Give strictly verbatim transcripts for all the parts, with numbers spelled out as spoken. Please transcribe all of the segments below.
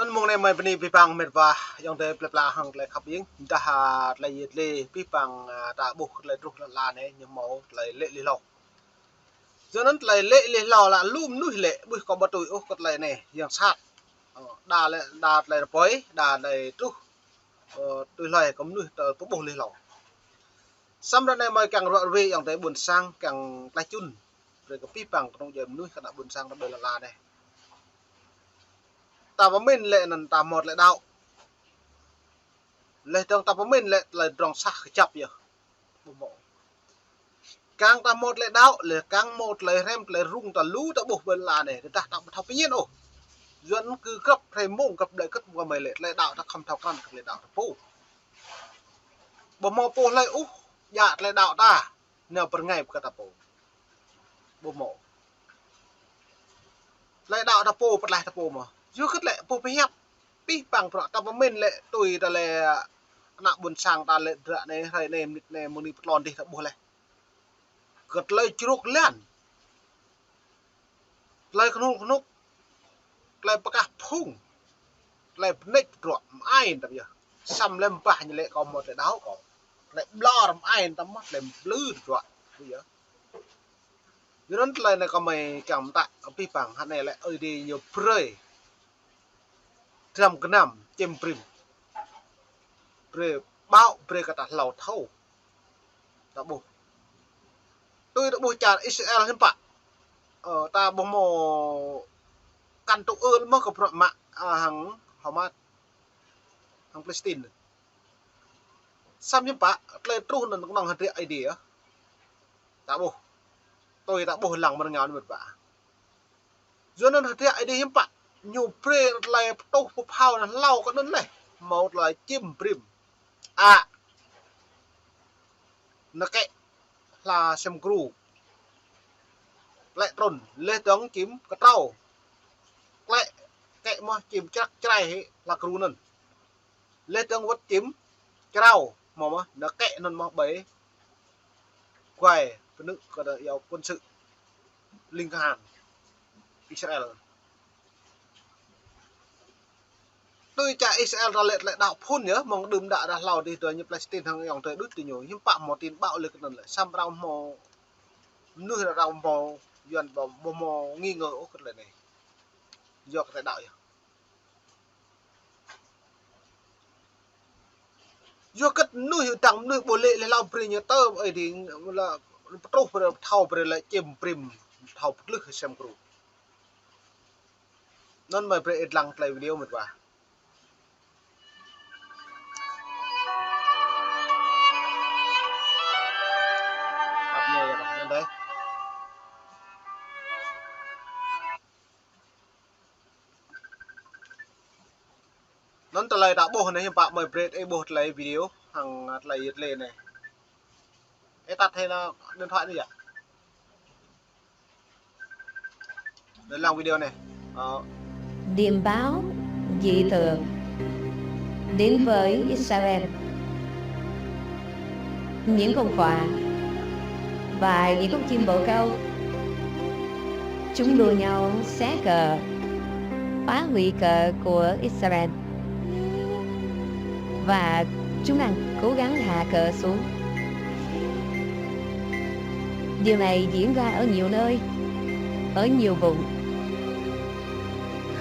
Anŭn mơ̆ng anai mơi bơni abih bang mĕt wa ayŏng adơi plơi pla hăng tơlơi khăp ing. Dah, a, tơlơi yet lĕ abih bang, a, ta ƀuh tơlơi truh lŏn ala anai ñu hmâo tơlơi lĕ laih hlâo. Yua anŭn tơlơi lĕ laih hlâo lĕ lu mơnuih lĕ ƀuh kâo ƀu tui ôh kơ tơlơi anai, yang sat. Ơ, đa lĕ, đa tơlơi rơpơi, đa tơlơi truh, ơ, tui hlơi kơ mơnuih tơ pơƀuh laih hlâo. Samơ̆ ră anai mơi kiăng ruă rơwe ayŏng adơi ƀuôn sang, kiăng tlaih čun brơi kơ abih bang kơnung djuai mơnuih kơ ană ƀuôn sang ta ƀơi lŏn ala anai. Ta pơmĭn lĕ anŭn ta hmâo tơlơi đaŏ. Laih dơ̆ng ta pơmĭn lĕ tơlơi pơdrŏng sah kơjăp yơh. Ƀu hmâo. Kiăng ta hmâo tơlơi đaŏ, laih kiăng hmâo tơlơi hrăm, tơlơi rŭng ta lu ta ƀuh ƀơi lŏn ala anai, tơdah ta ƀu thâo pơmĭn ôh. Yua anŭn kơ grăp hrơi mông, grăp ƀlĕ kơ̆t mơ̆ng gơmơi lĕ, tơlơi đaŏ ta khŏm thâo krăn kơ tơlơi đaŏ ta pô. Ƀu hmâo pô hlơi ôh djă tơlơi đaŏ ta nao pơrơngai kơ ta pô. Ƀu hmâo. Tơlơi đaŏ ta pô, pơtlaih ta pô mơ̆n. Yua kơ tơlơi pô pơhiăp. Abih bang bruă ta pơmĭn lĕ tui tơlơi ană ƀuôn sang ta lĕ hrơi anai, hrơi anai, mơnit anai, mơ̆ng anai pơtlôn dih ta ƀuh laih. Kơ tơlơi čruk lan. Tơlơi kơnuk kơnuk. Tơlơi pơkah phung. Tơlơi pơnĕč pơdruă mơai tăm yơh. Samơ̆ lĕ ƀah ñu lĕ kâo hmâo tơlơi đaŏ kâo. Tơlơi ƀlŏr mơai tăm mơ̆n, tơlơi plư pơdruă. Ƀu yơh. Yua anŭn tơlơi anai kâo mơi kiăng pơtă kơ abih bang hă anai lĕ Ơi Adai ñu brơi dram gơnam čim brĭm. Brơi ƀaŏ brơi kơ ta hlâo thâo. Ta ƀuh. Tui ta ƀuh čar Israel hiư̆m pă. Ơ, ta ƀu hmâo kăn tŭ ư mơ̆n kơ bruă mă, a, hăng Hamas, hăng Palestine. Samơ̆ hiư̆m pă, tơlơi truh anŭn kơnơ̆ng hơdră Ơi Adai yơh. Ta ƀuh. Tui ta ƀuh lăng mơ̆ng rơngiao anŭn mĕt wa. Yua anŭn hơdră Ơi Adai hiư̆m pă. Ñu brơi tơlơi pơtuh pơphao anŭn hlâo kơ anŭn laih. Hmâo tơlơi čim brĭm. A. Nao kĕ hla sem gru. Klĕ trŭn. Laih dơ̆ng čim kơtrâo. Klĕ kĕ mơ̆n čim črăk črai hĭ hla gru anŭn. Laih dơ̆ng wơ̆t čim črâo, hmâo mơ̆n, nao kĕ anŭn mơ̆n ƀơi guai pơnư̆ kơ đa yua quân sự ling kahan Israel. Tui čar Israel ta lĕ tơlơi đaŏ phŭn yơh, mơ̆ng đưm đă đah hlâo dih tơ ñu Palestine hăng ayŏng adơi đôč tơ ñu, hiư̆m pă hmâo tin ƀaŏ lĕ kơ anŭn lĕ, samơ̆ arăng hmâo mơnuih arăng hmâo yuan ƀu hmâo nghi ngờ ôh kơ tơlơi anai. Yua kơ tơlơi đaŏ yơh. Yua kơ mơnuih dăng mơnuih ƀu lĕ laih hlâo brơi ñu tơ, ơi dih, lĕ pơtruh brơi, pơthâo brơi lĕ čim brĭm, pơthâo pơtlưh sem gru. Anŭn mơi brơi ih lăng tơlơi video mĕt wa. Ăp ñu yơh, anŭn dih. Anŭn tơlơi ta ƀuh anai hiư̆m pă mơi brơi ih ƀuh tơlơi video hăng tơlơi yet lĕ anai. Ih tắt hĭ anŭn điện thoại anai yơh. Anŭn lăng video anai. Ơ. Điểm báo dị thường đến với Israel. Những con quạ và những con chim bồ câu, chúng đua nhau xé cờ, phá hủy cờ của Israel. Và chúng đang cố gắng hạ cờ xuống. Điều này diễn ra ở nhiều nơi, ở nhiều vùng.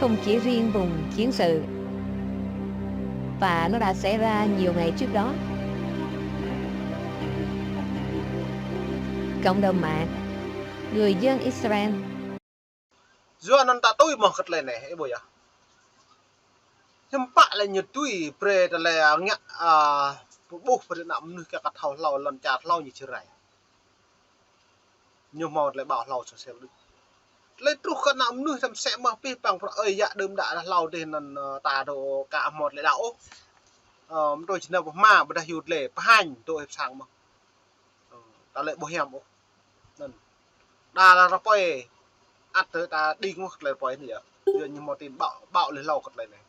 Không chỉ riêng vùng chiến sự, và nó đã xảy ra nhiều ngày trước đó. Cộng đồng mạng, người dân Israel. Yua anŭn ta tui mơ̆n kơ tơlơi anai, ih ƀuh yơh. Hiư̆m pă lĕ ñu tui brơi tơlơi ngă, a, pơƀuh brơi ană mơnuih kơ kơ thâo hlâo lŏn čar hlâo ñu čơrai. Ñu hmâo tơlơi ƀaŏ hlâo sơsel đôč. Tơlơi truh kơ ană mơnuih tăm sĕ mơ̆ abih bang prăk ơi yă đưm đă đah hlâo dih anŭn, ơ, ta dŏ ka hmâo tơlơi đaŏ ôh. Ơ, mơtô čơnơ̆ pơhma ƀôdah yut lĕ pơhañ dŏ hiăp sang mơ̆. Ơ, ta lĕ ƀu hiam ôh. Anŭn. Đa lĕ rơpơi ăt tơ ta đing mơ̆ kơ tơlơi rơpơi anai yơh. Yua ñu hmâo tin ƀaŏ, ƀaŏ laih hlâo kơ tơlơi anai.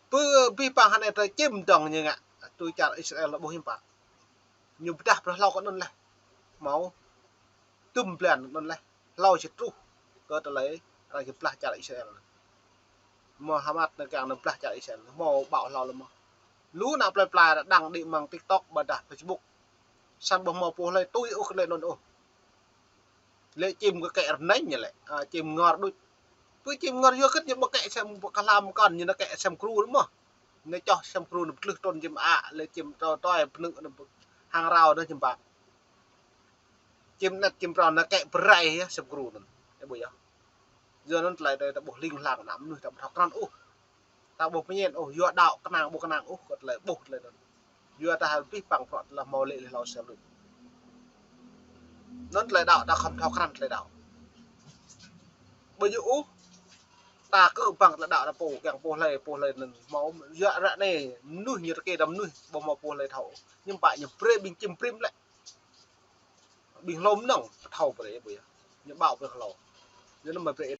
Pơ abih bang hơnai tơlơi čim dơ̆ng ñu ngă. Tui čar Israel lĕ ƀu hiư̆m pă. Ñu pơdah brơi hlâo kơ anŭn laih. Hmâo. Tŭm blan anŭn laih. Hlâo či truh kơ tơlơi arăng či blah čar Israel. Mơ̆ Hamas anai kiăng anai blah čar Israel, hmâo ƀâo hlâo lĕ mơ̆. Lu ană plơi pla đăng đĭ amăng TikTok ƀôdah Facebook. Samơ̆ ƀu hmâo pô hlơi tui ôh kơ tơlơi anŭn ôh. Lĕ čim kơ kĕ rơneng ñu lĕ, a, čim ngor đôč. Pơ čim ngor yua kơ ñu ƀu kĕ sem kơ hlam kăn ñu anai kĕ sem kru anai mơ̆. Anai čoh sem kru anai pơtlưh trŭn čim a, lĕ čim tơ tơi pơnưng anai hăng rao anai čim pă. Čim anet čim prŏng anai kĕ pơrai yơh sem kru anŭn. Ơ ƀuh yơh. Yua anŭn tơlơi ta ƀuh ling lang ană mơnuih ta ƀu thâo krăn ôh. Ta ƀu pơñen ôh, yua đaŏ kơnang ƀu kơnang ôh, kơ tơlơi ƀuh tơlơi anŭn. Yua ta hơbĭt păng prŏ tơlơi hmâo lĕ lĕ hlâo sel rut. Anŭn tơlơi đaŏ ta khŏm thâo krăn tơlơi đaŏ. Ƀu djơ̆ ôh, ta kơ păng tơlơi đaŏ ta pô, kiăng pô hlơi, pô hlơi anŭn hmâo, yua ră anai, mơnuih ñu tơkê đa mơnuih, ƀu hmâo pô hlơi thâo. Ñu pă ñu brơi ƀing čim prim lĕ. Ƀing hlô mơnơ̆ng, thâo brơi, ƀu yơh. Ñu ƀâo brơi hlâo. Yua anŭn mơ̆ brơi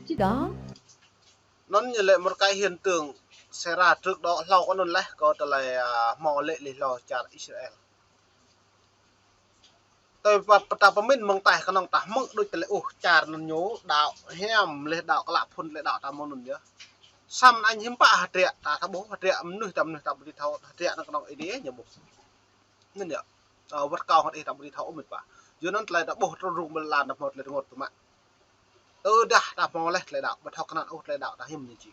Či đó. Anŭn ñu lĕ một cái hiện tượng xảy ra trước đó hlâo kơ anŭn leh kơ tơlơi, a, hmâo lĕ lĕ hlâo čar Israel. Tơdah ta pơmĭn mơ̆ng taih kơnơ̆ng ta hmư̆ đôč tơlơi ôh čar anŭn ñu đaŏ hiam lĕ đaŏ klă phŭn lĕ đaŏ ta hmâo anŭn yơh. Samơ̆ anŭn hiư̆m pă hơdră ta, ta ƀuh hơdră mơnuih ta mơnuih ta ƀu thâo hơdră anŭn kơnơ̆ng Ơi Adai ñu ƀuh. Anŭn yơh. Ơ, wơ̆t kâo hơdih ta ƀu thâo ôh mĭt wa. Yua anŭn tơlơi ta ƀuh trŭn rŭng ƀơi lŏn ta hmâo tơlơi rơngot tơmă. Tơdah ta hmâo leh tơlơi đaŏ, ƀu thâo krăn ôh tơlơi đaŏ ta hiư̆m ñu či.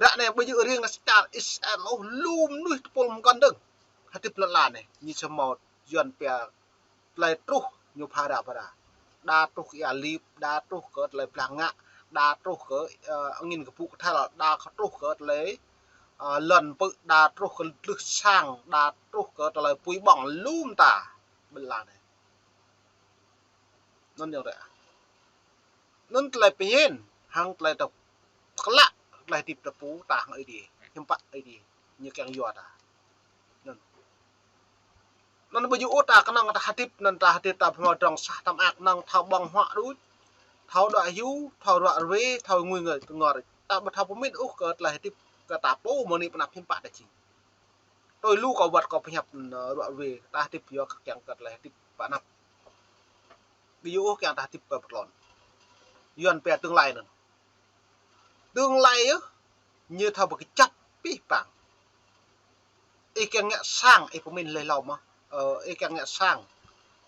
Ră anai ƀu djơ̆ riêng ană čar Israel ôh, lu mơnuih tơpul mơkŏn dơ̆ng. Hơdip lŏn ala anai, ñu samơ̆ Yuan pia tơlơi truh ñu phara phara. Đa truh kơ ia lip, đa truh kơ tơlơi blah ngă, đa truh kơ, ơ, angin kơpŭ kơthel, đa kơ truh kơ tơlơi, ơ, lŏn pư̆, đa truh kơ tlưh sang, đa truh kơ tơlơi apui ƀơ̆ng lu mơta ƀơi lŏn ala anai. Anŭn yơh ră. Anŭn tơlơi pơhiăp, hăng tơlơi tơklă, tơlơi hơdip ta pô, ta hăng Ơi Adai, hiư̆m pă Ơi Adai ñu kiăng yua ta. Anŭn. Anŭn ƀu djơ̆ ôh ta kơnơ̆ng ta hơdip, anŭn ta hơdip ta hmâo drŏng sah ta mơak kơnơ̆ng thâo ƀơ̆ng huă đôč, thâo đuaĭ hyu, thâo ruă rơwe, thâo ngui ngơi tơngor. Ta ƀu thâo pơmĭn ôh kơ tơlơi hơdip kơ ta pô mơ̆ng anai pơ anăp hiư̆m pă ta jing. Tui lu kâo wơ̆t kâo pơhiăp, ơ, ruă rơwe, ta hơdip yua kơ kiăng kơ tơlơi hơdip pơ anăp. Ƀu djơ̆ ôh kiăng ta hơdip pơ pơtlon. Yuan pia tương lai anŭn. Tương lai yơh, ñu thâo pơkơjăp pih pang. Ih kiăng ngă sang, ih pơmĭn leh hlâo mơ̆. Ơ, ih kiăng ngă sang.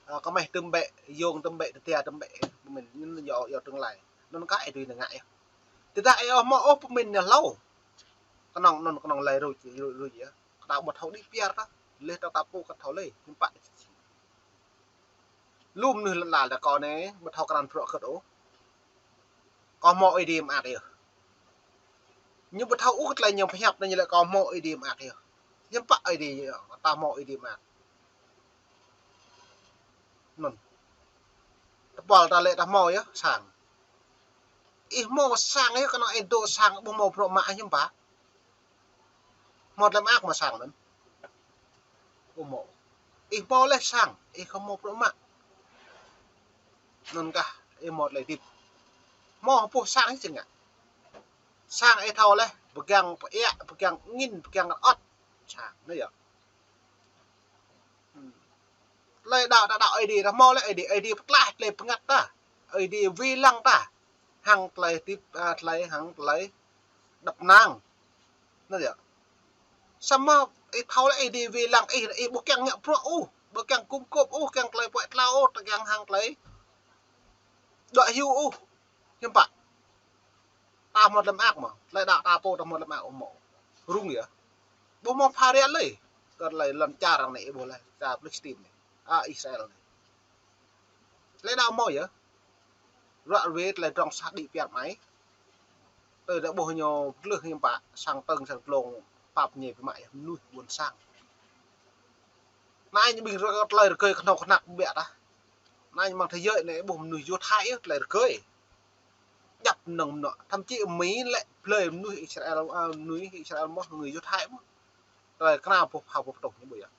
Ơ, kơmeh tơm bĕ, yông tơm bĕ, tơtia tơm bĕ, pơmĭn, anŭn yơh, yơh tương lai. Anŭn kơ ih tui ngă yơh. Tơdah ih ƀu hmâo ôh pơmĭn ñu hlâo. Kơnơ̆ng anŭn, kơnơ̆ng lai ruč, ruč, ruč yơh. Kơ ta ƀu thâo đĭ piar ta. Leh ta ta pô kơ thâo leh, hiư̆m pă. Lu mơnuih lŏn ala ta kơ anai, ƀu thâo krăn bruă kơt ôh. Kâo hmâo Ơi Adai mơak yơh. Ñu ƀu thâo ôh tơlơi ñu pơhiăp anai ñu lĕ kâo hmâo Ơi Adai mơak yơh. Hiư̆m pă Ơi Adai yơh, ta hmâo Ơi Adai mơak. Anŭn. Tơpul ta lĕ ta hmâo yơh, sang. Ih hmâo sang yơh, kơnơ̆ng ih dŏ sang ƀu hmâo bruă mă hiư̆m pă. Hmâo tơlơi mơak mă sang anŭn. Ƀu hmâo. Ih hmâo leh sang, ih kơ hmâo bruă mă. Anŭn kah ih hmâo tơlơi hơdip. Hmâo pô sang ih čang ngă. Sang ih thâo laih, pơgang pơiă, pơgang angin, pơgang ơ̆t. Sang, anai yơh. Hmm. Tơlơi đaŏ ta đaŏ Ơi Adai, ta hmâo laih Ơi Adai, Ơi Adai pơtlaih tơlơi bơngăt ta. Ơi Adai wai lăng ta. Hăng tơlơi hơdip, a, tơlơi, hăng tơlơi dăp năng. Anai yơh. Samơ̆ ih thâo laih Ơi Adai wai lăng ih, ih ƀu kiăng ngă bruă ôh, ƀu kiăng gum gôp ôh, kiăng tơlơi puăi tlao ôh, ta kiăng hăng tơlơi đuaĭ hyu ôh. Hiư̆m pă. Ta hmâo tơlơi mơak mơ̆, tơlơi đaŏ ta pô ta hmâo tơlơi mơak ôh mơ̆. Rŭng yơh. Ƀu hmâo pha ră lơi. Kơ tơlơi lŏn čar arăng anai ih ƀuh laih, čar Palestine anai. A, Israel anai. Tơlơi đaŏ hmâo yơh. Ruă rơwe tơlơi drŏng sah đĭ piar mai. Tơdah ƀuh ñu glưh hiư̆m pă, sang tơng sang glông, pap ñe pơmă yơh, mơnuih ƀôn sang. Anai ñu ƀing rơkơi tơlơi rơgơi kơhnâo kơhnăk ƀiă tah. Anai ñu mơ̆ng thế giới anai ƀuh mơnuih Yuđa yơh tơlơi rơgơi. Djăp mơnơ̆ng mơnuă, thậm chí Mi lĕ blơi mơnuih Israel, a, mơnuih Israel mơ̆n, mơnuih Yuđa mơ̆n. Tơlơi kơna boh phao boh pơtŭh ñu ƀuh yơh.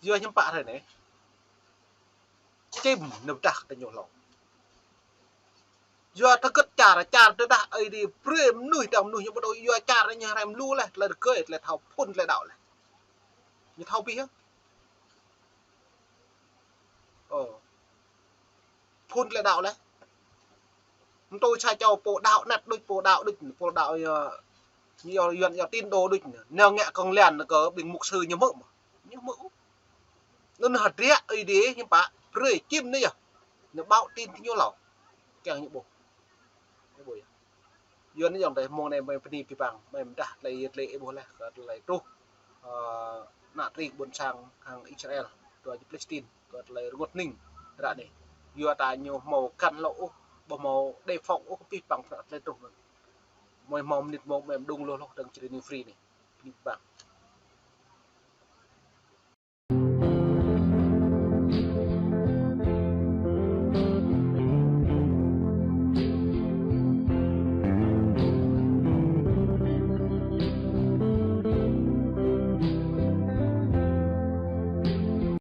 Yua hiư̆m pă hrơi anai. Čim nao pơdah kơ ñu hlâo. Yua tơgơ̆t čar, čar tơdah Ơi Adai brơi mơnuih, dăng mơnuih ñu ƀu đaŏ, yua čar anai ñu hrăm lu laih, tơlơi rơgơi, tơlơi thâo phŭn tơlơi đaŏ laih. Ñu thâo abih yơh. Ơ. Phŭn tơlơi đaŏ laih. Mơ̆ tui sa čô pô đaŏ anăt đôč, pô đaŏ đôč, pô đaŏ yua, yua, yua, yua tín đồ đôč. Nao ngă kông lan kơ ƀing mục sư ñu hmư̆ mơ̆. Ñu hmư̆. Anŭn hơdră Ơi Adai hiư̆m pă brơi čim anai yơh. Ñu ƀaŏ tin kơ ñu hlâo. Kiăng ñu ƀuh. Ñu ƀuh yơh. Yua anai ayŏng adơi, mông anai mơi bơni abih bang, mơi pơdah tơlơi, tơlơi ih ƀuh laih kơ tơlơi truh, ơ, ană tring ƀôn sang hăng Israel, dua čô Palestine, kơ tơlơi rơngot hơning ră anai. Yua ta ñu hmâo găn hlâo ôh, ƀu hmâo đề phòng ôh abih bang tơlơi truh anŭn. Mơi hmâo mơnit mông mơi mơđung hloh hloh dơ̆ng Jrai New Free anai. Bơni abih bang.